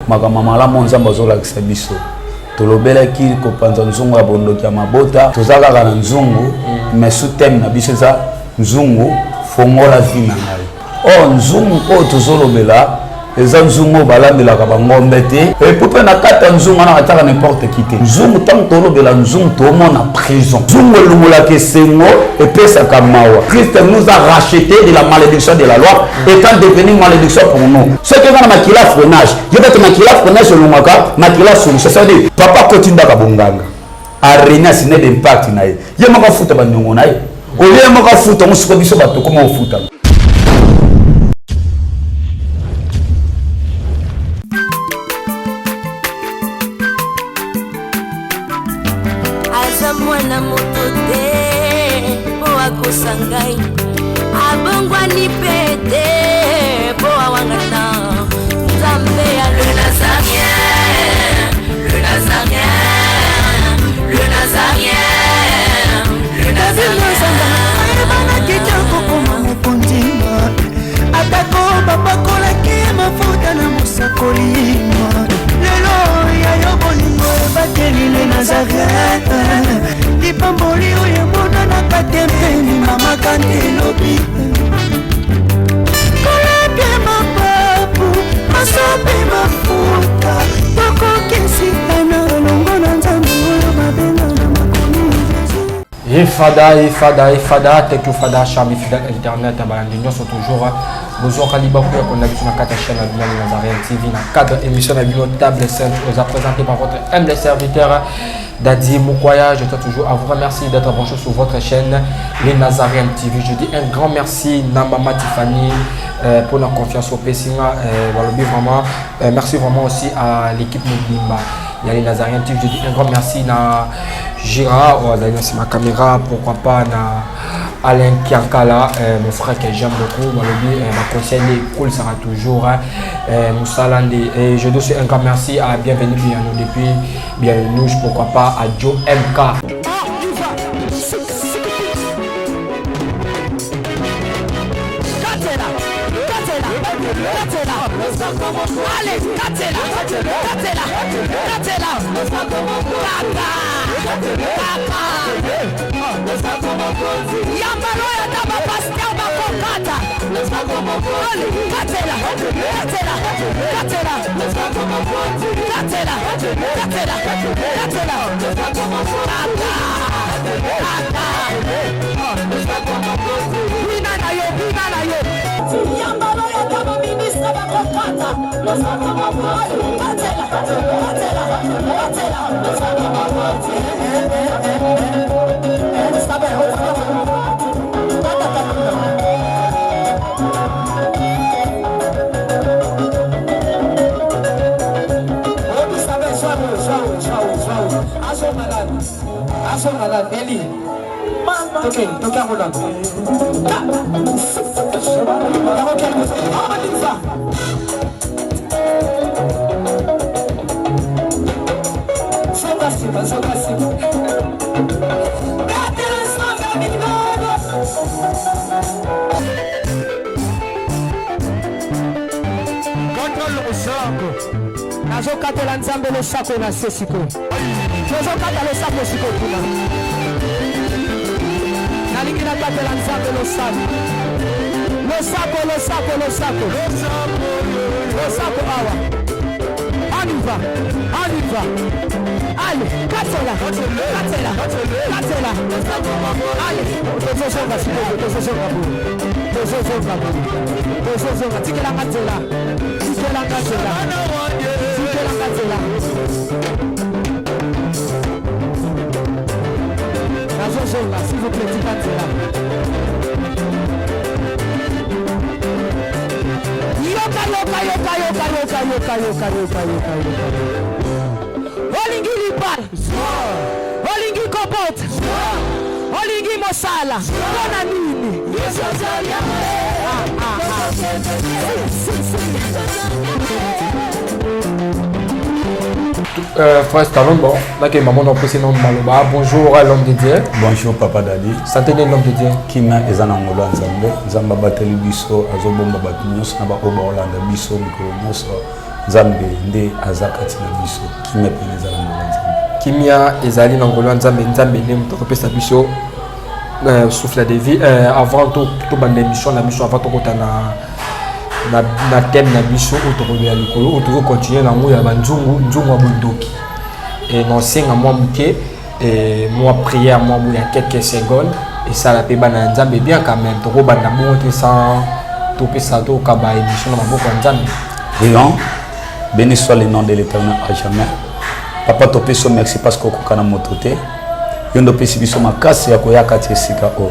Makambo malamu Nzambe azolakisa biso. Tolobelaki kopanza nzungu ya bondoki ya mabota. Toza kaka na nzungu, mais sous thème na biso eza nzungu fongola vie na ngai. Or nzungu oyo tozolobela eza nzungu oyo balambelaka bangombe te, epuis mpe na kati ya nzungu wana batiaka n'importe qui te. Nzungu, ntango tolobela nzungu tomona prison. Nzungu elongolaka esengo, epesaka mawa. Christ nous a racheté de la malédiction de la loi, étant devenu malédiction pour nous. Soki eza na makila freinage, yo bete makila freinage elongwaka makila solution. Ça veut dire papa akoti ndaka bonganga, arene asine d'impact na ye, ye moko afuta baniongo na ye, olie ye moko afuta ngo. Sikoyo biso bato koma ofuta. Aza mwana moto te mpo akosa ngai, abongwani mpe te mpo awangana Nzambe ya le Nazarien, le Nazarien, le Nazarien, le Nazarien. Ayebanaki te kokoma mokonzi, atako bapakolaki ye mafuta na mosakoli. Lelo ya yo bolingo ebateli le Nazareth, lipamboli oyo emonanaka te mpe limamaka nde elobi kolapie mapapu masope mafuta tokokesitana elongo na Nzambe oyo babenga na makomi Jésus. Ye Fada, ye Fada, ye Fada, thank you Fada, charmi fidèle internet, balandi nyonso toujours bozwaka libaku ya kolanda biso na kati ya chaîne na bino ya Nazareth TV na cadre émission na bino Table Sainte, oza présenté par votre humble serviteur Dadi Mukwaya. Je tiens toujours à vous remercier d'être branché sur votre chaîne les Nazaréens TV. Je dis un grand merci na Mama Tiffany pour la confiance au Pessinga, balobi vraiment, merci vraiment aussi à l'équipe Mobimba ya les Nazaréens TV. Je dis un grand merci na Gira, c'est ma caméra, pourquoi pas na Alain Kiankala, mon frère que j'aime beaucoup, balobi, ma conseil cool sera toujours, hein, Moussa Lande. Et je donne un grand merci à Bienvenue Bienvenue depuis Bienvenue, pourquoi pas à Joe MK. Allez, katela, katela, katela, kaka, kaka. Yambalo ya taba pasteur bakokata. Allez, katela, katela, katela, katela, katela, katela, kaka, kaka. Bina na yo, bina na yo. Yambalo ya taba ministre bakokata. Katela, katela, katela. Eli, toke, toke yango nano. Yango kende. Amatisa. Zonga nsima, zonga nsima. Betela Nzambe minano. Nazokatela Nzambe losako na se sikoyo. Tozokata losako sikoyo kuna. Nalingi nakatela Nzambe losako. Losako, losako, losako. Losako awa. On y va, on y va. Allez, katela, katela, katela. Allez, tozozonga sikoyo, tozozonga boye. Tozozonga boye. Tozozonga, tikelanga nzela. Tikelanga nzela. Tikelanga nzela. Nazozonga, s'il vous plaît, tika nzela. Yoka, yoka, yoka, yoka, yoka, yoka, yoka, yoka, yoka, yoka. Olingi libala, olingi kobota, olingi mosala, mpona nini? Ah, ah, ah. Si, si, si. Frère Stallone, bon, là que maman n'a posé nom Maloba. Bonjour à l'homme de Dieu. Bonjour Papa Dadi. Santé de l'homme de Dieu. Kimia eza na ngolo ya Nzambe. Nzambe abateli biso, azobomba bato nyonso na baoyo baolanda biso mikolo nyonso. Nzambe nde aza kati na biso. Kimia pene ezala na ngolu ya Nzambe. Kimia ezali na ngolu ya Nzambe. Nzambe nde moto akopesa biso souffle de vie. Avant tobanda émission na biso, avant tokota na thème na biso oyo tokolobela likolo, oyo tozocontinue nango ya banzungu, nzungu ya bondoki, naosenga mwa moke, mwa prière, mwa boye ya quelques secondes, esala mpe bana ya Nzambe bien. Quand même tokobanda bongo te sans topesa, tokaba émission na maboko ya Nzambe. Prions. Béni soit le nom de l'Éternel à jamais. Papa, topesi yo merci parce que okoka na moto te. Yo nde opesi biso makasi ya koya kati esika oyo.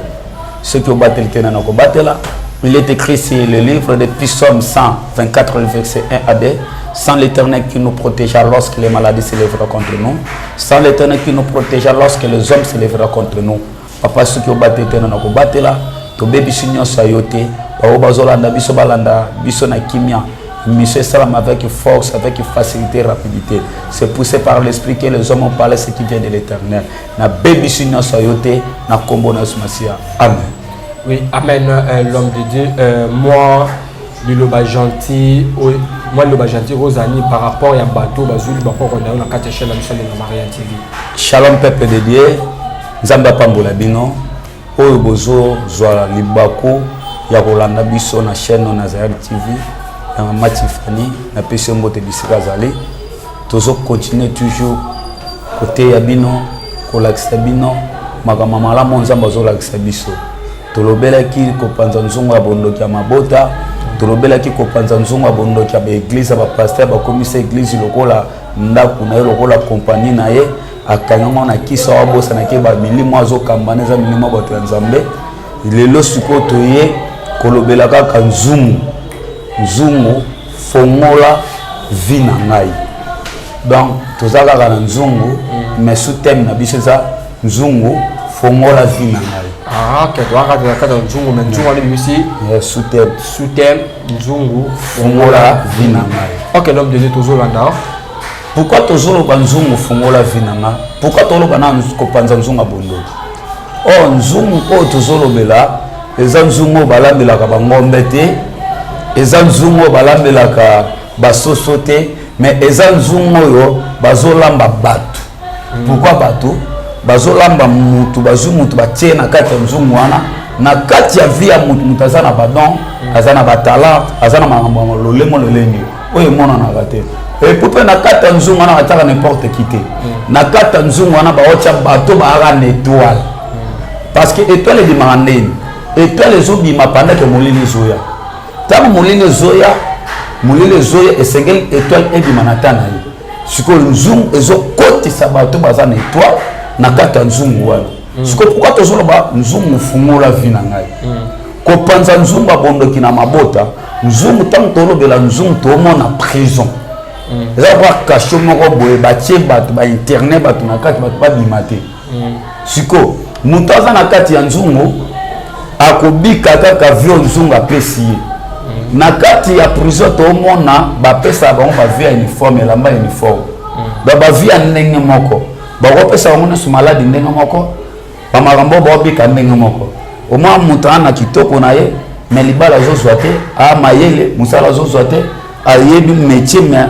Soki obateli te, nani akobatela? Il est écrit sur le livre de Psaume 124, le verset 1 à 2. Sans l'Éternel qui nous protégea lorsque les maladies s'élèvera contre nous. Sans l'Éternel qui nous protégea lorsque les hommes s'élèvera contre nous. Papa, soki obateli te, nani akobatela? Tobebisi nyonso ya yo te. Bango bazolanda biso, balanda biso na kimia. Mission esalama avec force, avec facilité, rapidité. C'est poussé par l'Esprit que les hommes ont parlé ce qui vient de l'Éternel. Nabebisi nyonso ya yo te na kombo na Yesu Masiya, amen. Oui, amen, l'homme de Dieu. Moi, liloba gentil, moi liloba gentil Rosani par rapport ya bato bazuli bakoko na yo na kati ya chaîne na biso ya Maria TV. Shalom peuple de Dieu, Nzambe apambola bino oyo bozozwa libaku ya kolanda biso na chaîne Nazareth TV ya Mama Tiffany. Napesi yo mbote bisika azali. Tozocontinue toujours koteya bino, kolakisa bino makambo malamu Nzambe azolakisa biso. Tolobelaki kopanza nzungu ya bondoki ya mabota, tolobelaki kopanza nzungu ya bondoki ya baeglize, ya bapasteur bakomisa eglize lokola ndako na ye, lokola kompani na ye, akangango na kisa oyo abosanaki bamilimo azokambana, eza milimo ya bato ya Nzambe. Lelo sikoyo toye kolobela kaka nzungu, nzungu fongola vie na ngai. Donc toza kaka na nzungu, mais sous thème na biso eza nzungu fongola vie na ngai. Ah, ok, toza kaka na nzungu, mais nzungu wana ebimisi sous thème. Sous thème nzungu fongola vie na ngai. Ok, l'homme de Dieu, tozolanda. Pourquoi tozoloba nzungu fongola vie na nga? Pourquoi toloba na kopanza nzungu ya bondoki? Oyo nzungu oyo tozolobela eza nzungu oyo balambelaka bangombe te, eza nzungu oyo balambelaka basoso te, mais eza nzungu oyo bazolamba bato. Pourquoi bato bazolamba mutu? Bazwi mutu, batie na kati ya nzungu wana. Na kati ya vie ya mutu, mutu aza na badon, aza na batalent, aza na makambo ya lolemo lolenge oyo emonanaka te. Epo mpe na kati ya nzungu wana batiaka n'importe qui te. Na kati ya nzungu wana baotya bato baaka na étoile, parce que étoile ebimaka ndeni? Étoile ezobima pendant ke molili ezoya. Ntango molili ezoya, molili ezoya, esengeli étoile ebima na ta na ye. Sikoyo nzungu ezokotisa bato baza na étoile na kati ya nzungu wana. Sikoyo pourquoi tozoloba nzungu fungola vie na ngai, kopanza nzungu ya bondoki na mabota? Nzungu, ntango tolobela nzungu, tomona prison eza lokola cachot moko boye, batie bato, bainterne bato na kati, bato babima te. Sikoyo moto aza na kati ya nzungu akobika kaka vie oyo nzungu apesi ye. Na kati ya prison tomona bapesaka bango bavie ya uniforme, elamba ya uniforme, donc bavie ya ndenge moko, bakopesa bango nyonso maladi ndenge moko, bamakambo oyo baobika ndenge moko. Omwa moto aa na kitoko na ye, mais libala azozwa te, aa mayele, mosala azozwa te, ayebi métier mais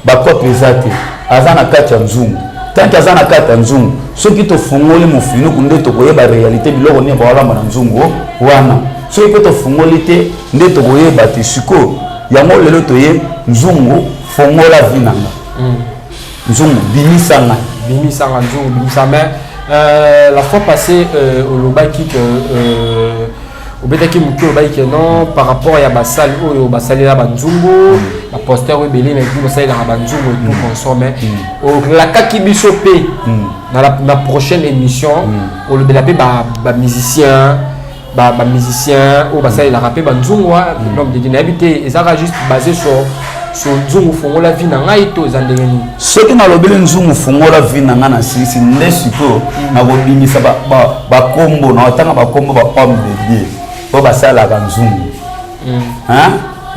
bakope eza te. Aza na kati ya nzungu. Tant que aza na kati ya nzungu, soki tofungoli mofinuku nde tokoyeba réalité, biloko nini baolamba na nzungu wana. Soki mpe tofungoli te nde tokoyeba te. Sikoyo yango lelo toye nzungu fongola vie na nga, nzungu bimisa ngai. Bimisanga, nzungu bimisa. Mais la fois passée, olobaki que obetaki moke, olobaki que non, par rapport ya basali oyo basalela banzungu, bapasteur oyo ebele na eglise basalelaka banzungu et tout consort, mais olakaki biso mpe na prochaine émission olobela mpe bamusicien, bamusicien oyo basalelaka mpe banzungu. L'homme de Dieu, nayebi te, ezaka juste basé sur nzungu fongola vie na ngai to eza ndenge nini? Soki nalobeli nzungu fongola vie na ngai na silisi nde sikoyo nakobimisa bakombo, na otanga bakombo bahomme de Dieu oyo basalelaka nzungu,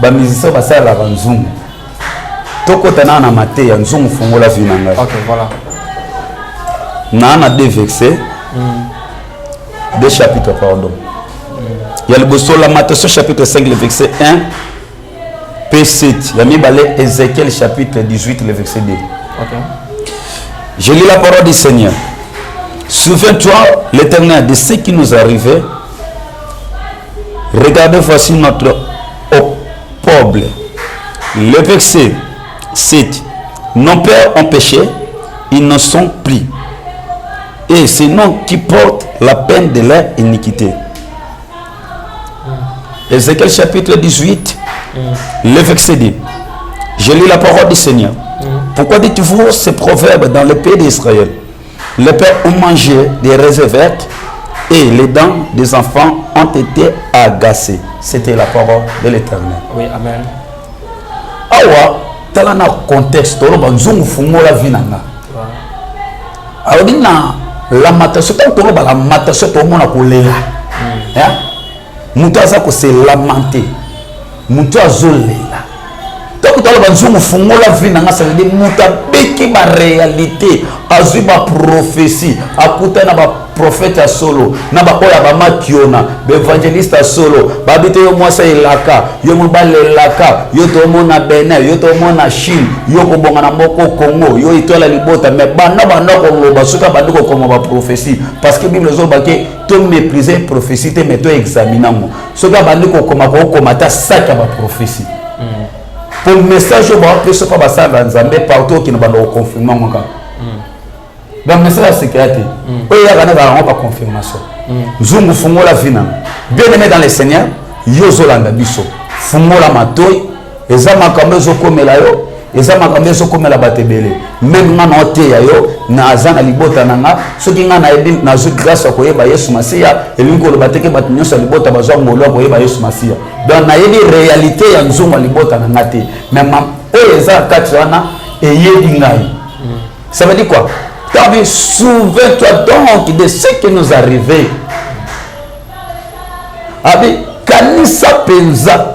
bamusicien oyo basalelaka nzungu. Tokota naa na mateya nzungu fongola vie na ngai. Ok, voilà. Naa na deux versets, deux chapitres, pardon. Ya liboso, Lamentation chapitre 5, le verset 1. Mpe 7 ya mibale, Ézéchiel chapitre 18, le verset 2. Je lis la parole du Seigneur. Souviens-toi, l'Éternel, de ce qui nous arrivait. Regardez, voici notre opprobre. Le verset 7. Nos pères ont péché, ils ne sont plus. Et c'est nous qui portent la peine de leur iniquité. Ézéchiel chapitre 18, le verset 2. Je lis la parole du Seigneur. Pourquoi dites-vous ces proverbes dans le pays d'Israël? Les pères ont mangé des raisins vertes et les dents des enfants ont été agacées. C'était la parole de l'Éternel. Oui, amen. Awa, tala na contexte, toloba nzungu fungola vie na nga. Alobi na lamentation, ntango toloba lamentation, tomona kolela. Moto aza kose lamenter, moto azolela. Ntango toloba nzungu fungola vie na nga, ça veut dire moto abeki baréalité, azwi baprophétie, akuta na baprophète ya solo, na baoyo ya bamakiona, baévangéliste ya solo, babi te yo mwasi elaka, yo mobali elaka, yo tomona Benin, yo tomona Chine, yo kobonga na moko Congo, yo etola libota. Mais banda banda koloba, soki abandi kokoma baprophétie, parce que Bible ezoloba ke toméprise prophétie te, mais toexamine yango. Soki abandi kokoma, kokoma ata saki ya baprophétie, po message oyo bapesa mpa basala ba Nzambe partout okende, banda koconfirme yango kaka. Donc message ya sekela te, oyo eyaka na yango baconfirmation. Nzungu fungola vie nanga. Bien aimé dans le Seigneur, yo ozolanda biso, fungola matoi. Eza makambo ezokomela yo, eza makambo ezokomela bato ebele. Même nga na oteya yo, naza na libota na nga. Soki nga nayebi, nazwi grâce ya koyeba Yesu Masiya, elingi koloba teke bato nyonso ya libota bazwa ngolu ya koyeba Yesu Masiya. Donc nayebi réalité ya nzungu ya libota na nga te, mais oyo eza kati wana eyebi ngai. Ça veut dire quoi? T'as souviens-toi donc de ce qui nous arrivait. Abi kanisa mpenza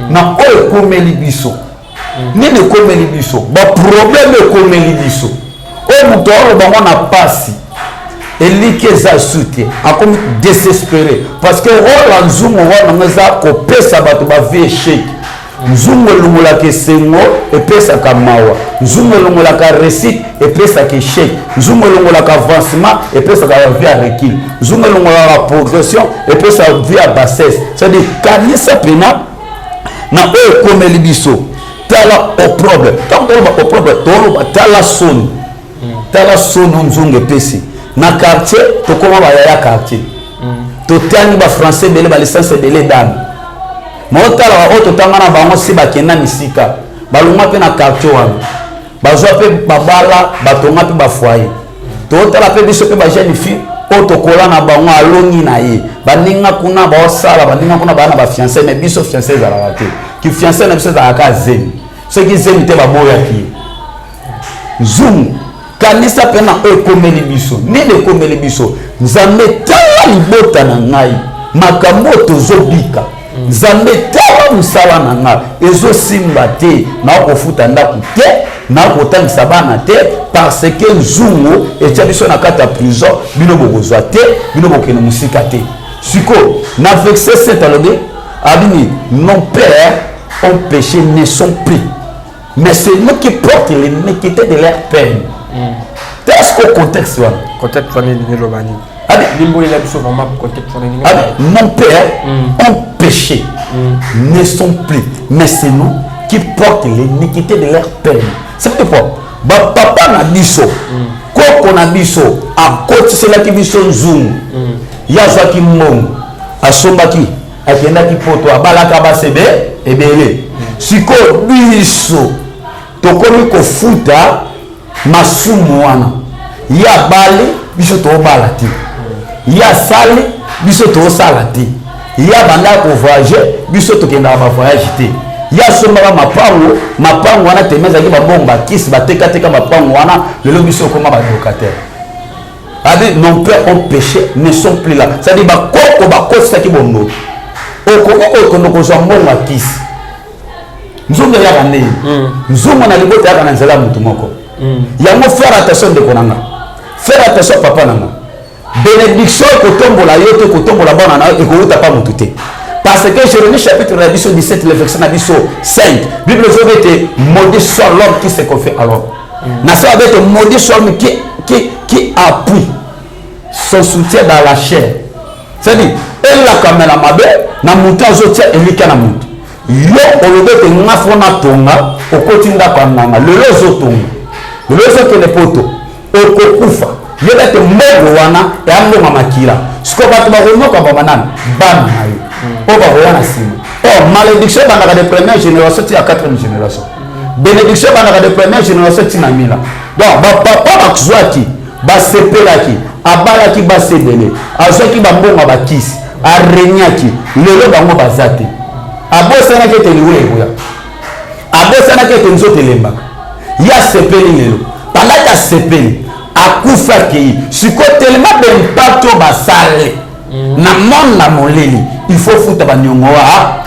na oyo ekomeli biso. Nini ekomeli biso? Baproblème ekomeli biso. Oyo moto aloba ngo na pasi, eliki eza su te, akomi désespéré, parce que rôle ya nzungu wana yango eza kopesa bato bavie échec. Nzungu elongolaka esengo, epesaka mawa. Nzungu elongolaka réussite, epesaka échec. Nzungu elongolaka avancement, epesaka vie ya recul. Nzungu elongolaka progression, epesaka vie ya bassesse. C'est-à-dire kanisa mpena na oyo ekomeli biso. Tala opprobre. Ntango toloba opprobre, toloba tala soni, tala soni oyo nzungu epesi na quartier. Tokóma bayaya quartier, totangi bafrançais ebele, balicence ebele dame. Ma otalaka oyo totanga na bango, si bakenda misika, balongwa mpe na quartier wana, bazwa mpe babala, batonga mpe bafoyer. Totala mpe biso mpe bajeune fille oyo tokola na bango, alongi na ye, baninga kuna baosala, baninga kuna baa na bafiancé, mais biso fiancé ezalaka te. Kifiancé na biso ezalaka zemi, soki zemi te baboyaki ye. Nzungu, kanisa mpe na oyo ekomeli biso. Nini ekomeli biso? Nzambe, tala libota na ngai, makambo oyo tozobika. Nzambe, tala mosala na ngai, ezosimba te, nakofuta ndako te, nakotangisa bana te, parce que nzungu etia biso na kati ya prison. Bino bokozwa te, bino bokende mosika te. Sikoyo na verset 7 alobi abini: nos pères ont péché, ne sont plus, mais c'est nous qui portent l'iniquité de leur peine. Est-ce qu'au contexte wana? Contexte wana elingi eloba nini? Limbolela biso vraiment contexte wana elingi. Nos pères ont péché, ne sont plus, mais c'est nous qui portent l'iniquité de leur peine. Ça veut dire quoi? Bapapa na biso, koko na biso akotiselaki biso nzungu. Ye azwaki mbongo, asombaki, akendaki Poto, abalaka basi ebele. Sikoyo biso tokomi kofuta masumu wana. Ye abali, biso tobala te. Ye asali, biso tosala te. Ye abanda kovoyage, biso tokendaka bavoyage te. Ye asombaka mapango, mapango wana teme ezalaki babongo, bakisi, batekateka mapango wana. Lelo biso okoma balocataire. Abi nos pères ont péché, ne sont plus là, c'est-à-dire bakoko bakotisaki bondoki. Okoki kokende kozwa mbongo ya kisi. Nzungu eyaka ndenge nzungu na libota eyaka na nzela ya motu moko. Yango faire attention, ndeko na nga, faire attention, papa na nga. Bénédiction ekotombola yo te, ekotombola bana na yo, ekowuta pa motu te. Parce que Jérémie chapitre na biso 17, le verset na biso 5, Bible ezobi ete maudit soit l'homme qui se confie à l'homme. Na sala ete maudit soit l'homme qui appuie son soutien dans la chair. C'est-à-dire elakamela mabe na moto azotia elikya na moto. Yo olobi ete nga fo natonga, okoti ndako ya nganga, lelo ozotonga, lelo ozokende poto, okokufa. Yeba ete mbongo wana eya mbongo ya makila. Sikoyo bato bakonyoka bama nani? Bana na yo oyo bakoya na nsima. Or malédiction ebandaka de première génération ti ya quatrième génération, bénédiction ebandaka de première génération ti na mila. Donc bapapa bazwaki, basepelaki, abalaki basi ebele, azwaki bambongo ya bakisi, aregnaki, lelo bango baza te. Abosanaki ete liwa ekoya, abosanaki ete nzoto elembaka. Ye asepeli lelo, pendant asepeli akufa, akei. Sikoyo telema baimpact oyo basale na monde na molili, il faut futa baniongo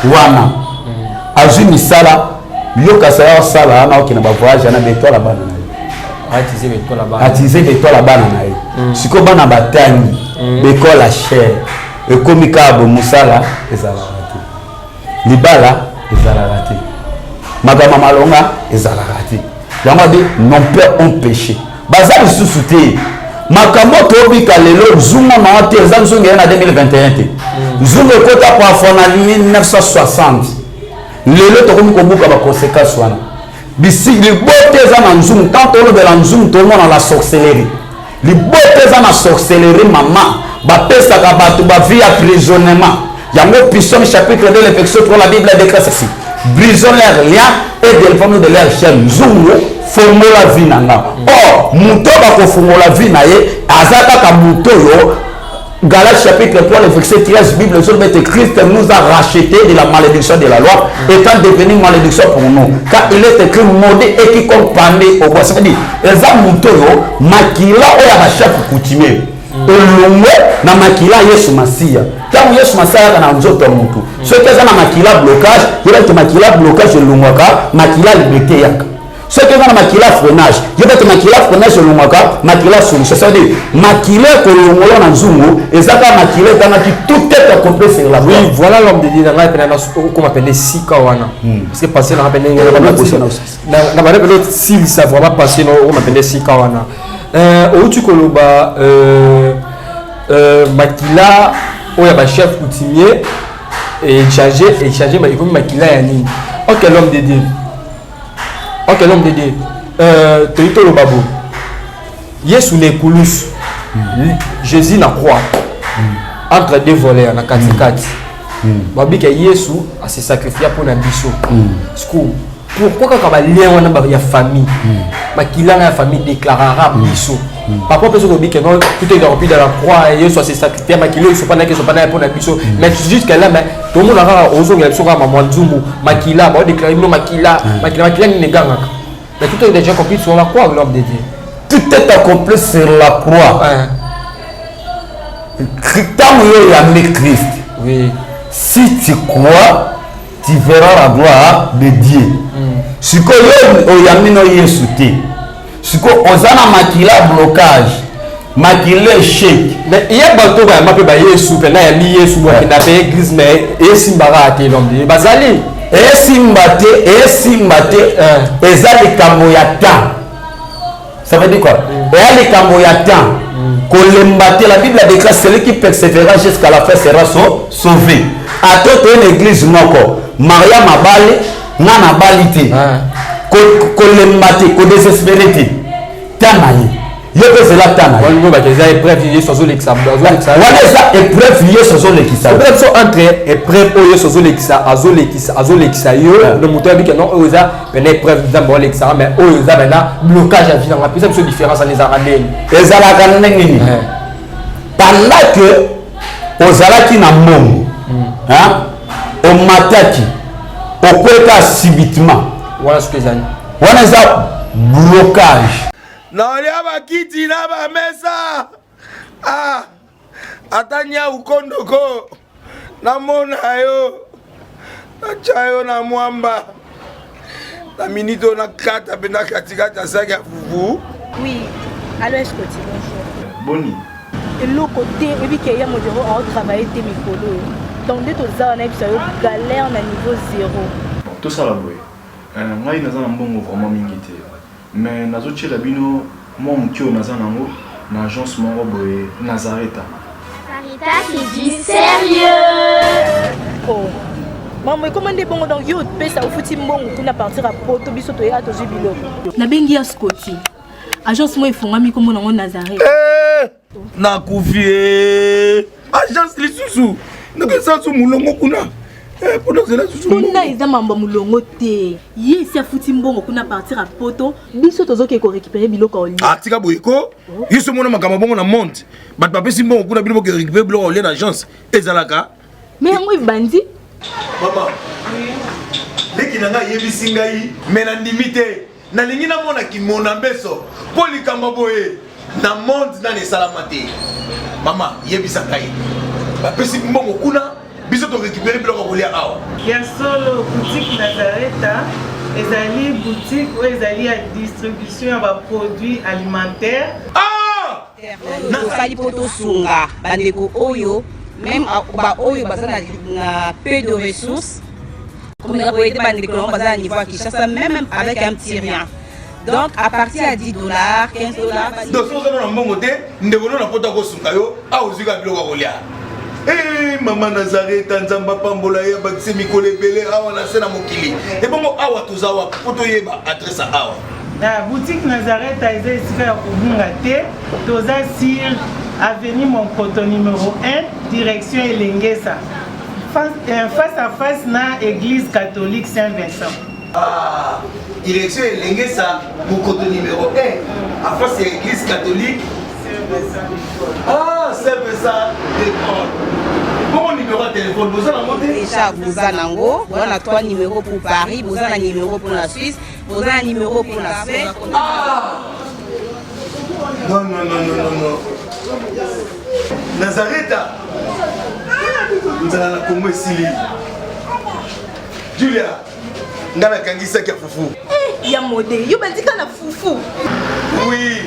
wana. Azwi misala, yoka ya osala wana, okende bavoyage wana, baétoile bana na ye, atise baétoile bana na ye. Sikoyo bana batangi baécole ya cher, ekomi kaka bo mosala ezalaka te, libala ezalaka te, makambo malonga ezalaka te. Yango abi nos pères ont péché, baza lisusu te. Makambo tobika lelo, nzungu na te, eza nzungu eye na 2021 te, nzungu ekota parfois na 1960. Lelo tokomi kobuka baconséquence wana. Bisi libota eza na nzungu. Tant tolobela nzungu, tomona la sorcellerie. Libota eza na sorcellerie, mama, bapesaka bato bavie ya prisonnement. Yango Psaume chapitre 2, le verset 3, la Bible déclare ceci: brisons leurs liens et délivrons-nous de leur chaîne. Nzungu fongola vie na nga. Or moto bakofongola vie na ye aza kaka moto oyo. Galates chapitre 3, le verset 13, Bible ezoloba Christ nous a racheté de la malédiction de la loi, étant devenu malédiction pour nous. Car il est écrit, maudit est quiconque pendé au bois. C'est-à-dire, eza moto oyo makila oyo ya bachef coutumier elongwe na makila ya Yesu Masiya. Ntango Yesu Masiya ayaka na nzoto ya motu, soki eza na makila blocage, yeba ete makila blocage elongwaka, makila liberté eyaka. Soki eza na makila freinage, yeba ete makila freinage elongwaka, makila solution. Ça veut dire makila ekolongola na nzungu eza kaka makila etangaki. Tout est accompli sur la croix. Oui, voilà, l'homme de Dieu, na ngai pena okoma pene esika wana, parce que passé na ngai pene na bana pene osilisa vraiment passé na okoma pene esika wana. Outi koloba makila oyo ya bachef coutumier échange, échange ekomi makila ya nini? Ok, l'homme de Dieu, ok, l'homme de Dieu, toyi toloba boye: Yesu na ekulusu, Jésus na croix, entre deux voleurs na katikati, babika Yesu ase sacrifia mpona biso. Siko pourquoi kaka balien wana ya famille, makila na ya famille déclarera biso? Papa mpe soki obike non, tout est accompli dans la croix, Yesu ase sacrifia, makila oyo esopanaki, esopanaki mpona biso. Mais jusque là, mais tomona kaka ozongela biso kaka mamwa nzungu, makila baodéclare bino, makila, makila, makila nini egangaka? Mais tout est déjà accompli sur la croix, l'homme de Dieu. Tout est accompli sur la croix. Ntango yo oyambi Christ, si tu crois, tu verras la gloire de Dieu. Sikoyo yo oyambi no Yesu te, sikoyo oza na makila blocage, makila échec. Mais ye bato bayamba mpe bayesu mpe nayambi Yesu, bakenda mpe église, mais esimbaka te, l'homme de Dieu, bazali. Esimba te, esimba te. Eza likambo ya temps. Ça veut dire quoi? Eya likambo ya temps. Kolemba te. La Bible déclare: celui qui persévérera jusqu'à la fin sera sauvé. Ata toye na église moko, Mariam abali, nga nabali te. Kolemba te, kodésespérer te. Ta na ye, yo mpe ezela ta na ye. Wana baka eza épreuve Yesu azolekisa, azolekisa. Wana eza épreuve Yesu azolekisa. Peut-être so entre épreuve oyo Yesu azolekisa, azolekisa, azolekisa yo no moto ayebike non, oyo eza pena épreuve Nzambe olekisaka, mais oyo eza pena blocage ya vie nanga. Pesa biso différence wana, ezalaka ndeni? Ezalaka ndenge nini? Pendant que ozalaki na mbongo, hein, omataki, okweka subitement. Wana soki ezali? Wana eza blocage. Naolia bakiti na bamesa, ah, ata nyau kondoko namona yo, natya yo na mwamba na minute oyo, nakata mpenza katikati ya saki ya fufu. Oui, allo Escoti, bonjour. Boni? Eloko te, oyebi ke ya modero aotravaille te mikolo oyo. Donc nde toza wana yebisa yo galère na niveau zero. Bon, tosala boye. Euh, ngai naza na mbongo vraiment mingi te. Mais nazotiela bino mwa moke oyo naza nango na agence moko boye Nazareta. Sarita c'est du sérieux. Oh. Maman ekoma nde bongo donc yo opesa ofuti mbongo kuna partir ya poto biso toyaka tozwi biloko. Nabengi ya Scotty. Agence moko efongwami nkombo nango Nazareth. Eh, nakufi eh. Agence lisusu ndenge esasu mulongo kuna eh, mpona ozela susu kuna eza mambo ya molongo te ye esi afuti mbongo kuna partir ya poto biso tozokende korécupere biloko ya olia ah, tika boye ko oh. yo so omona makambo bongo na monde bato bapesi mbongo kuna bino boke récupere biloko ya olia na agence ezalaka me yango ebandi mama leki na ngai ayebisi ngai me nandimi te Nalingi namona kimona mbeso mpo likambo boye na monde nani esalama te. Mama yebisa ngai, bapesi mbongo kuna, biso to récupérer biloko ya kolia awa. Ya solo, boutique Nazareta ezali boutique oyo ezali ya distribution ya ba produits alimentaires. Ah! Tosali mpo tosunga bandeko oyo meme baoyo baza na peu de ressources komeka koyede bandeko nango baza na niveau ya Kinshasa meme avec un petit rien. Donc à partir ya 10 dollars, 15 dollars. Donc soki oza na mbongo te, ndeko no na poto akosunga yo, awa ozwi kaka biloko ya kolia. Hey, eh, mama Nazareta, Nzambe apambola ye, abakise mikolo ebele awa na se na mokili. Ebongo awa toza wapi mpo toyeba adresse awa? Na boutique Nazareta eza esika ya kobunga te, toza sur avenue Monkoto numero 1 direction Elengesa face, euh, face à face na église catholique Saint-Vincent. Ah, direction Elengesa Monkoto numéro 1 à face ya église catholique Saint-Vincent. Ah, Saint-Vincent de Paul. Bongo numéro ya téléphone boza nango te? Déjà boza nango, boza na 3 numéros pour Paris, boza na numéro pour la Suisse, boza na numéro pour la Suède. Ah! Non, non, non, non, non, non. Nazareta nzala na Congo esili. Julia, nga nakangisaki ya fufu. Eh, ya mode, yo bandika na fufu. Oui,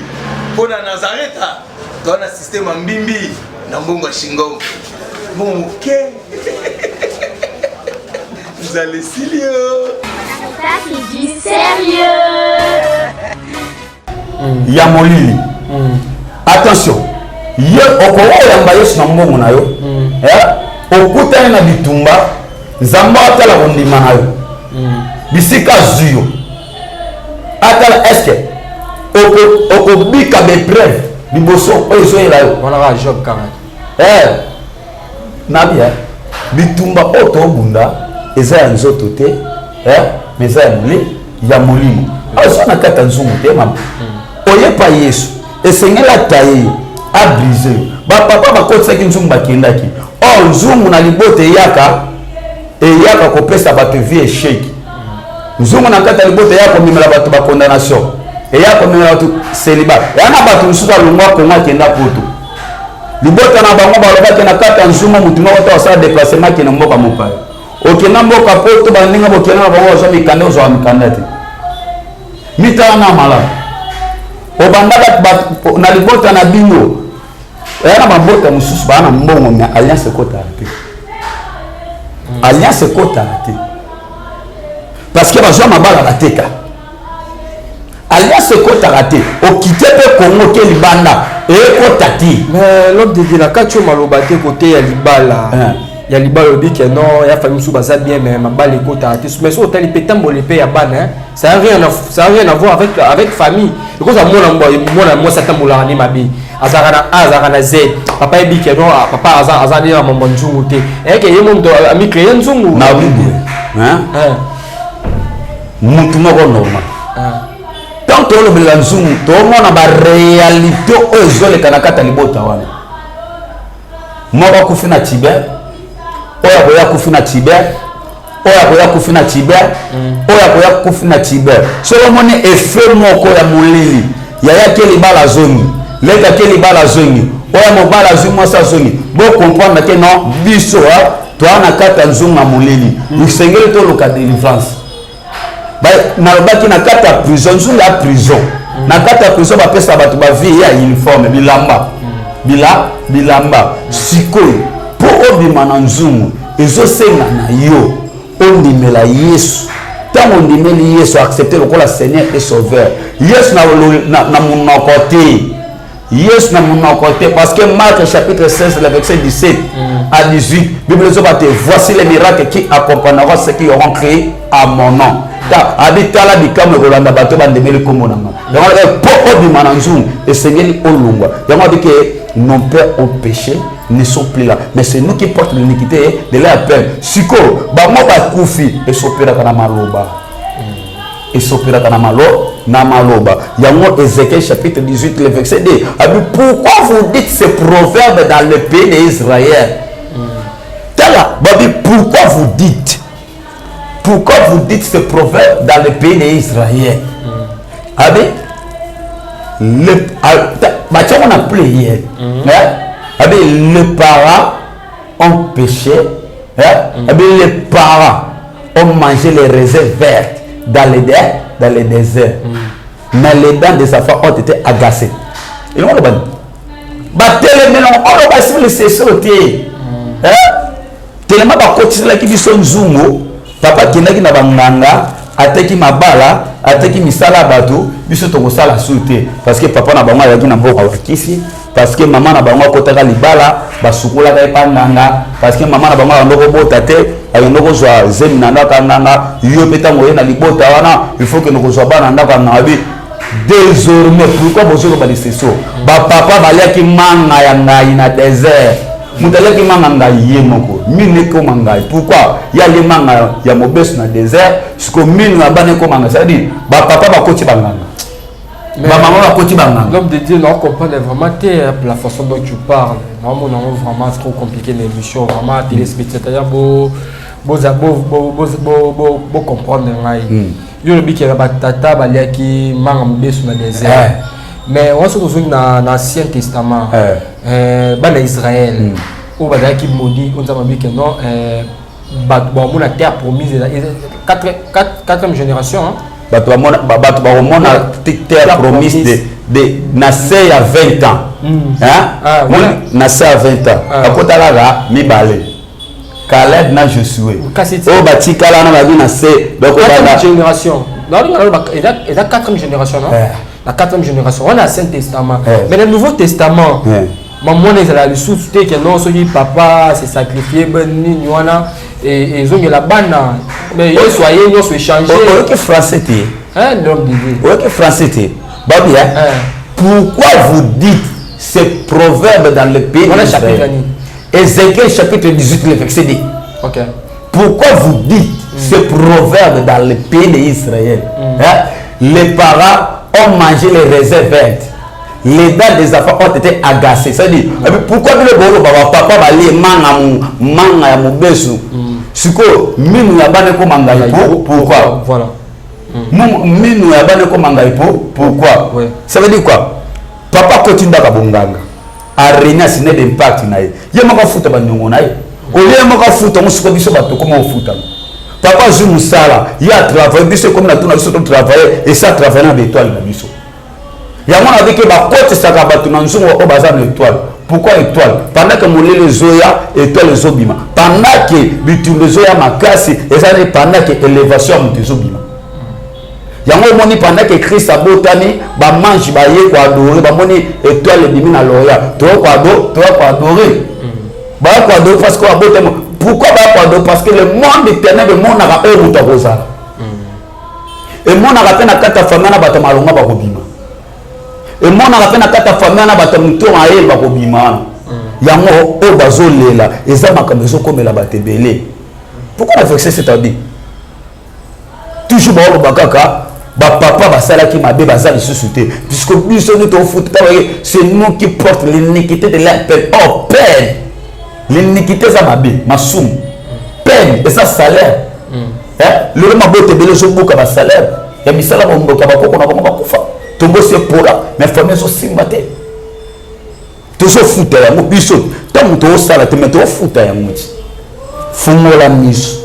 mpo na Nazareta toa na système ya mbimbi na mbongo ya shingom. Mbongo moke. Nzala esili yo. Ça c'est du sérieux. Ya molili. Attention. Ye okoki koyamba Yesu na mbongo na yo. Eh, okutani na bitumba, Nzambe atala kondima na yo. Bisika azwi yo. Atala est-ce que okobika ba épreuve liboso oyo ezoyela yo. Wana kaka Job kaka. Eh, nabi eh, bitumba oyo tobunda eza ya nzoto te eh, mais eza ya moli ya molimo. Aza na kati ya nzungu te mama. Oyepa Yesu esengeli ataye yo abrise yo. Bapapa bakotisaki nzungu bakendaki. Or nzungu na libota eyaka eyaka kopesa bato vie echec. Nzungu na kati ya libota eyaka komemela bato ba condamnation, eyaka komemela bato celibat. Eya na bato mosusu alongwa Kongo akenda poto. Libota na bango balobaki na kati ya nzungu motu moko te asala déplacement akende mboka mopaya. Okenda mboka poto baninga bokenda na bango bazwa mikanda ozwaka mikanda te. Mitala na malamu. Obandaka na libota na bino eya na mabota mosusu baa na mbongo me alliance ekotaka te. Alliance ekotaka te parce que bazwa mabala bateka. Alliance ekotaka te, okite mpe Congo ke libanda ekota te. Mais l'homme de Dieu na kati oyo maloba te kote ya libala ya libala olobi ke non ya famille mosusu baza bien mais mabala ekotaka te, mais soki otali mpe tamboli mpe ya bana hein, ça a rien à, ça a rien à voir avec, avec famille. Ekozala mwana mwana mwasi atambolaka nde mabe, azalaka na A azalaka na Z, papa yebi ke non, ah, papa aza aza nde na mambo nzungu te, eyeke ye mo moto amicreye nzungu na boye hein? Mutu moko normal tant tolobelela nzungu tomona baréalité oyo ezoleka na kati ya libota wana. Moko akufi na tiber, oyo akoya akufi na tiber, oyo akoya akufi na tiber, oyo akoya akufi na tiber. Soki omoni effet moko ya molili, yaya ke libala azongi, leka ke libala azongi, oyo mobali azwi mwasi azongi, bocomprendre ke non, biso toa na kati ya nzungu ya molili, esengeli toluka délivrance. Nalobaki na kati ya prison, nzungu ya prison, na kati ya prison bapesa bato bavie ya uniforme, bilamba, bila bilamba. Sikoyo mpo obima na nzungu, Ezosenga na yo ondimela Yesu. Ntango ondimeli Yesu, accepte lokola Seigneur et Sauveur. Yesu na monoko te. Yesu na monoko te parce que Marc chapitre 16 le verset 17 à 18, Bible ezoba te voici les miracles qui accompagneront ceux qui auront crié à mon nom. Ta abi tala bikamwa ekolanda bato bandemeli nkombo na nga. Yango wana mpo obima na nzungu esengeli olongwa. Yango abi ke nos pères ont péché ne sont plus là mais c'est nous qui porte l'iniquité de leur père. Sikoyo bango bakufi esopelaka na maloba. Esopelaka na malo na maloba. Yango Ézéchiel chapitre 18 le verset 2 abi pourquoi vous dites ce proverbe dans le pays d'Israël? Tala babi pourquoi vous dites, pourquoi vous dites ce proverbe dans le pays d'Israël? Abi le batiango na pluriel. Abi les parents ont péché, hein? Abi les parents ont mangé les raisins verts dans les déserts. Mais les dents des enfants ont été agacées. Ils ont le batelemela oyo basili seso te. Telema bakotiselaki biso nzungu, papa akendaki na banganga, ateki mabala, ateki misala ya bato, biso tokosala su te parce que papa na bango azalaki na mboka bakisi, parce que mama na bango akotaka libala, basukolaka ye pa nganga, parce que mama na bango akende kobota te, akende kozwa zemi na ndako ya nganga. Yo mpe ntango oye na libota wana, il faut kende kozwa bana na ndako ya nganga. Bi désormais pourquoi bozoloba liseso? Bapapa baliaki manga ya ngai na désert. Moto aliaki manga ngai ye moko, mino ekoma ngai. Pourquoi ye alie manga ya mobesu na désert? Siko mino ya bana ekoma ngai. C'est-à-dire bapapa bakoti banganga, bamama bakoti banganga. L'homme de Dieu, non, comprendre vraiment te la façon dont tu parles. Vraiment, non, vraiment trop compliqué l'émission, vraiment téléspectateur bo bo bo bo bo bo bo comprendre ngai. Yo lobi ke batata baliaki manga mobesu na désert. Mais on se retrouve dans l'Ancien Testament. Bana Israël oyo bazalaki maudit, oyo Nzambe alobi ke non, bato bamona terre promise quatrième génération, hein? Bato bamona, bato bakomona terre promise de na se ya 20 ans. Hein? Ah, voilà. Na se ya 20 ans. Bakota kaka mibale. Caleb na Josué. Kasi Oyo batikala wana babi na se. Donc quatrième obanda génération. Non, non, non, eza quatrième génération, non? La quatrième génération, on a Ancien Testament. Mais le Nouveau Testament, mamona ezala lisusu te ke non, soki papa se sacrifie ben nini wana ezongela bana, mais Yesu aye, nyonso échange. Oyoki français te? Hein, l'homme de Dieu. Oyoki français te? Babi, hein? Pourquoi vous dites ce proverbe dans le pays Voilà d'Israël? Chapitre nini? Ézéchiel chapitre 18 le verset 2. Pourquoi vous dites ce proverbe dans le pays d'Israël? Hein? Les parents ont mangé les raisins verts. Les dents des enfants ont été agacées. C'est-à-dire, et puis pourquoi bino bolo baba papa balie manga mu manga ya mobesu? Siko minu ya bana ko manga ipo, pourquoi? Voilà. Minu ya bana ko manga ipo, pourquoi? Ça veut dire quoi? Papa kotinda ka bonganga. Arena sine d'impact na ye. Ye moko afuta ba nyongo na ye. Olie moko afuta ngo siko biso bato koma ofuta. Papa azwi mosala, ye a travailler biso comme na tuna biso to travailler et ça travailler na étoile na biso. Yango na bike bakotisaka bato na nzungu oyo baza na étoile. Pourquoi étoile? Pendant que molelo ezoya, étoile ezobima. Pendant que bitumba ezoya makasi, eza nde pendant que élévation ya moto ezobima. Yango omoni pendant que Christ abotami, bamange baye koadore, bamoni étoile ebimi na loya. Toya koadore. Baya koadore parce que abotami. Pourquoi baya koadore? Parce que le monde éternel emonaka oyo moto akozala. Emonaka mpe na kati ya famille na bato ya malonga bakobima. Emonaka mpe na kati ya famille na bato ya moto mayele bakobima wana. Yango oyo bazolela eza makambo ezokomela bato ebele. Pourquoi na verset c'est-à-dire toujours baoloba kaka bapapa basalaki mabe baza lisusu te, puisque biso nde tofuta. C'est nous qui porte l'iniquité de leur peine. Oh, peine, l'iniquité eza mabe, masumu, peine eza salaire. Lelo mabota ebele ezobuka basalaire ya misala bomboka bakoko na bango bakufa, tombosi epola, mais famille ezosimba te. Tozofuta yango biso ntango tozosala te, mais tozofuta yango ti. Fungola miso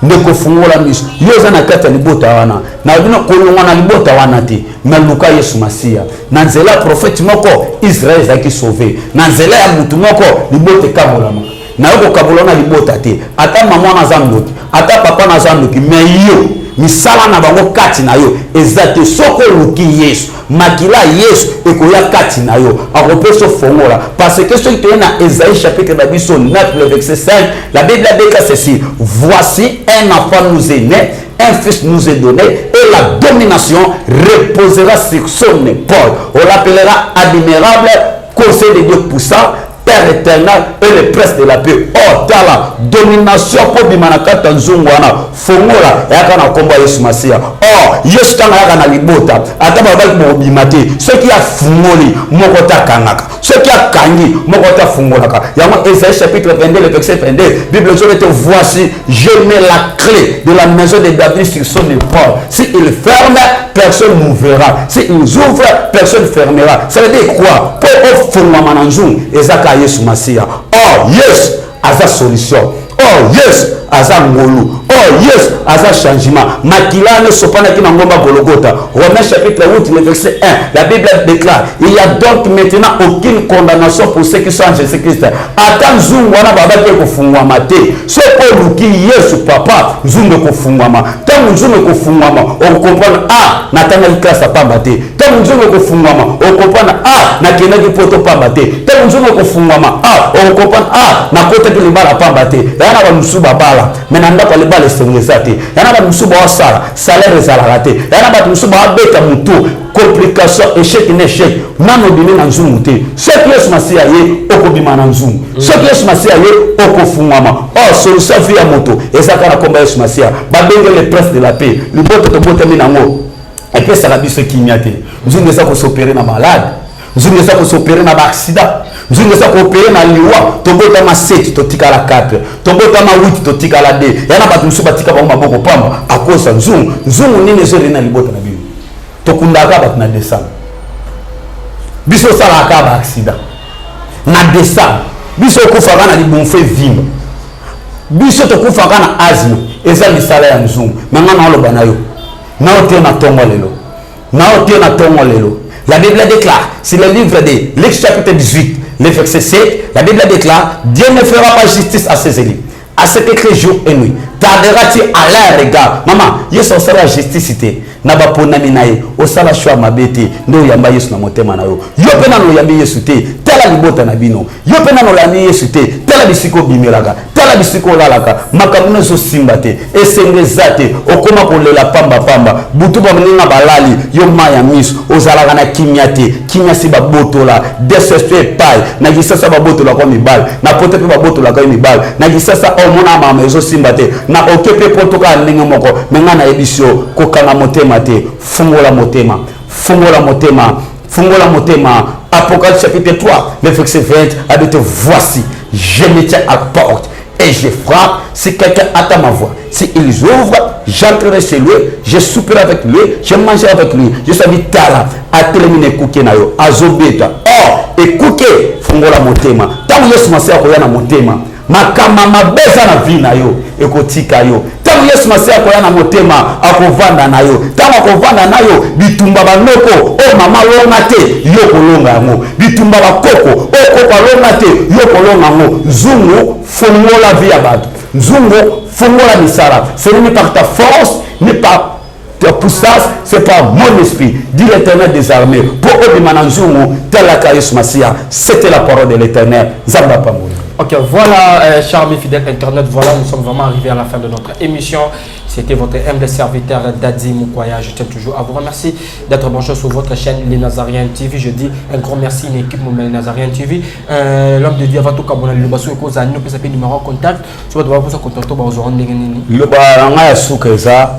ndeko, fungola miso. Yo oza na kati ya libota wana, na bino kolongwa na libota wana te, mais luka Yesu Masiya. Na nzela ya prophète moko, Israël ezalaki sauvé. Na nzela ya mutu moko, libota ekabolama. Nayo kokabola na libota te. Ata mama wana aza ndoki, ata papa na aza ndoki, mais yo misala na bango kati na yo eza te. Soki oluki Yesu, makila ya Yesu ekoya kati na yo, akopesa fongola. Parce que soki toye na Esaïe chapitre na biso 9 le verset 5, la Bible déclare ceci: voici un enfant nous est né, un fils nous est donné, et la domination reposera sur son épaule. On l'appellera admirable, conseil de Dieu puissant, Père éternel et le prince de la paix. Oh, tala, domination po bima na kati ya nzungu wana, fongola eyaka na kombo ya Yesu Masiya. Oh, Yesu tanga yaka na libota, ata balobaki bokobima te, soki afungoli moko te akangaka, soki akangi moko te afungolaka. Yango Esaïe chapitre 22 le verset 22, Bible ezobi ete voici je mets la clé de la maison de David sur son épaule. Si il ferme, personne n'ouvrira. Si il ouvre, personne fermera. Ça veut dire quoi? Po ofungwama na nzungu eza kaka Yesu Masiya. Or Yesu aza solution. Or Yesu aza ngolu. Or Yesu aza changement. Makila wana esopanaki na ngomba Golgotha. Romains chapitre 8 le verset 1, la Bible déclare: il y a donc maintenant aucune condamnation pour ceux qui sont en Jésus-Christ. Ata nzungu wana babaki ekofungwama te. Soki oluki Yesu papa, nzungu ekofungwama. Ntango nzungu ekofungwama, okokomprendre ah, natangaki classe ya pamba te. Ntango nzungu ekofungwama, okokomprendre ah, nakendaki poto pamba te. Ntango nzungu ekofungwama, ah, okokomprendre ah, nakotaki libala pamba te. Yaya na bamosusu babala, me na ndako ya libala esengo eza te. Yaya na bato mosusu baosala, salaire ezalaka te. Yaya na bato mosusu babeta motu, complication, échec na échec, nano obimi na nzungu te. Soki Yesu Masiya ye, okobima na nzungu. Soki Yesu Masiya ye, okofungwama. Or solution vie ya moto eza kaka na kombo ya Yesu Masiya. Babenge le prince de la paix. Libota tobotami nango epesaka biso kimia te. Nzungu eza kosopere na malade, nzungu eza kosopere na baaccident, nzungu eza koopere na liwa. Tobotama 7, totikala 4, tobotama 8, totikala 2. Ya na bato mosusu batika bango maboko pamba akosa nzungu. Nzungu nini ezoleli na libota na bino? Tokundaka bato na décembre, biso osalaka kaka baaccident na décembre, biso okufaka na libonfe vimba, biso tokufaka na asthme. Eza misala ya nzungu. Me nga naoloba na yo, nao te na ntongo lelo, nao te na ntongo lelo. La Bible déclare, c'est le livre de Luc chapitre 18, le verset 7, la Bible déclare: Dieu ne fera pas justice à ses élus, à ce que jour et nuit tarderas-tu à leur regard? Mama, Yesu osala justice te na baponami na ye. Osala choix mabe te nde oyamba Yesu na motema na yo. Yo mpe nano oyambi Yesu te, tala libota na bino. Yo mpe nano olandi Yesu te, tala bisika obimelaka, tala bisika olalaka. Makambo no ezosimba te, esengo eza te, okóma kolela pambapamba butu, baninga balali, yo mai ya miso, ozalaka na kimia te. Kimia si babotola dsp epai na Kisasa, babotolaka mibali na poto mpe babotolaka yo mibali na Kisasa. Omona mama ezosimba te na oke mpe poto kaka ndenge moko. Me ngai nayebisi yo, kokanga motema te, fungola motema, fungola motema, fungola motema. Apocalypse chapitre 3 le verset 20 a dit: voici, je me tiens à la porte et je frappe. Si quelqu'un attend ma voix, si ils ouvrent, j'entrerai chez lui, je souperai avec lui, je mangerai avec lui. Je suis tala, atelemi na ekuke na yo, azobeta. Or, ekuke, fungola motema. Ntango Yesu Masiya akoya na motema, makambo mabe eza na vie na yo ekotika yo. Ntango Yesu Masiya akoya na motema, akovanda na yo. Ntango akovanda na yo, bitumba banoko oyo mama alonga te, yo kolonga yango. Bitumba bakoko oyo koko alonga te, yo kolonga yango. Nzungu fongola vie ya bato, nzungu fongola misala. Ce n'est ni par ta force ni par ta puissance, c'est par mon esprit, dit l'Éternel des armées. Pour obima na nzungu, talaka Yesu Masiya. C'était la parole de l'Éternel. Nzambe apambola. Ok, voilà, chers amis fidèles internautes, voilà, nous sommes vraiment arrivés à la fin de notre émission. C'était votre humble serviteur Dadi Mukwaya. Je tiens toujours à vous remercier d'être branché sur votre chaîne Les Nazaréens TV. Je dis un grand merci à l'équipe Les Nazaréens TV. L'homme de Dieu va tout kabona le basso et cause nous peut s'appeler numéro contact. Soit doit vous contacter ba ozo ndenge nini. Liloba na ngai ya suka eza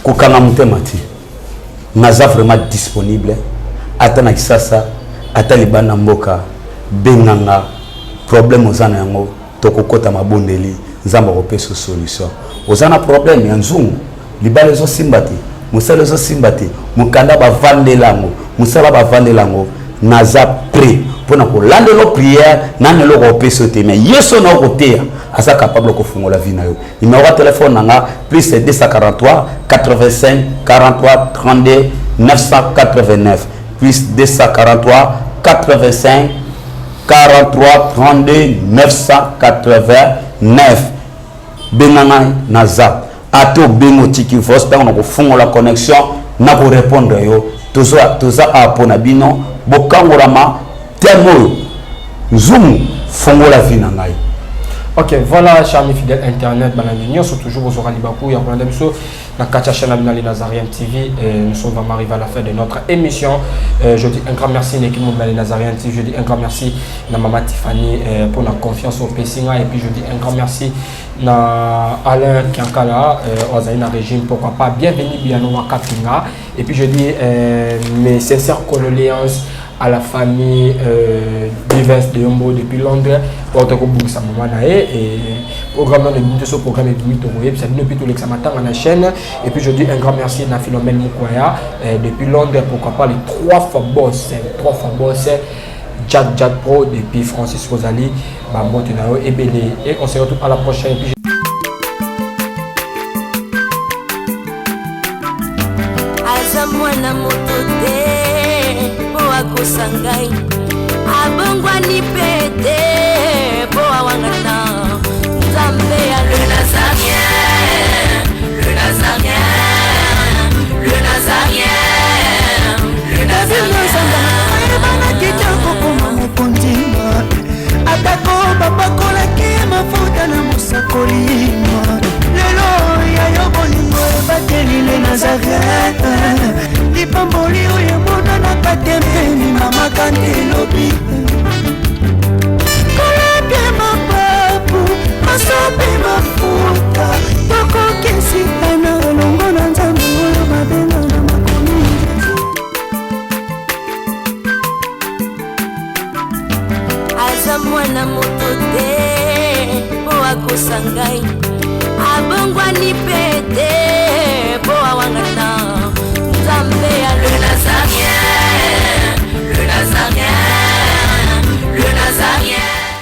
kokanga motema te. Naza vraiment disponible, ata na Kisasa, ata libanda mboka, benganga. Problème oza na yango, tokokɔta mabondeli, Nzambe akopesa solution. Oza na problème ya nzungu, libala ezosimba te, mosala ezosimba te, mokanda bavandela yango, mosala bavandela yango, naza prêt mpona kolandela prière. Nani eloko opesa yo te, mais Yesu na okoteya aza capable kofungola vie na yo. Numéro ya telefone na nga: plus 243 85 43 32 989, plus 243 85. 43 32 989. Benga ngai, naza ata obengi otiki voice, ntango nakofungola connexion nakorépondre yo. Toza awa mpo na bino bokangolama. Thème oyo, nzungu fongola vie na ngai. Ok, voilà, chers amis fidèles internautes, balandi nyonso toujours bozwaka libaku ya kolanda biso na kati ya chaîne na bino ya Nazarien TV. Et nous sommes vraiment arrivés à la fin de notre émission. Je dis un grand merci à l'équipe mobile Nazarien TV. Je dis un grand merci à maman Tiffany pour la confiance opesi nga. Et puis je dis un grand merci à Alain Kiankala, oyo na régime, pourquoi pas. Bienvenue Biano Wakapinga. Et puis je dis mes sincères condoléances à la famille Divins de Yombo depuis Londres pour te kobungisa mama na ye. Et programme na ebimi so programme ebimi, tokoyebisa bino mpe tolekisa matanga na chaîne. Et puis je dis un grand merci na Philomène Mukwaya depuis Londres, pourquoi pas les trois fois boss, trois fois boss Jack Jack Pro depuis Francis Rosalie, bambote na yo ebele. Et on se retrouve à la prochaine. Et puis aza mwana moto te mpo akosa ngai, abongwani mpe te mpo awangana Nzambe ya le Nazarien, le Nazarien, le Nazarien, le Nazarien. Ayebanaki te kokoma mokonzi, atako bapakolaki mafuta na mosakoli. Lelo ya yo bolingo ebateli le Nazaret, lipamboli oyo emonanaka te mpeni mamaka nde elobi kolapie mapapu masope mafuta tokokesitana elongo na Nzambe oyo babenga na makomi. Aza mwana moto te mpo akosa ngai, abongwani mpe te mpo awangana Nzambe ya le Nazarien.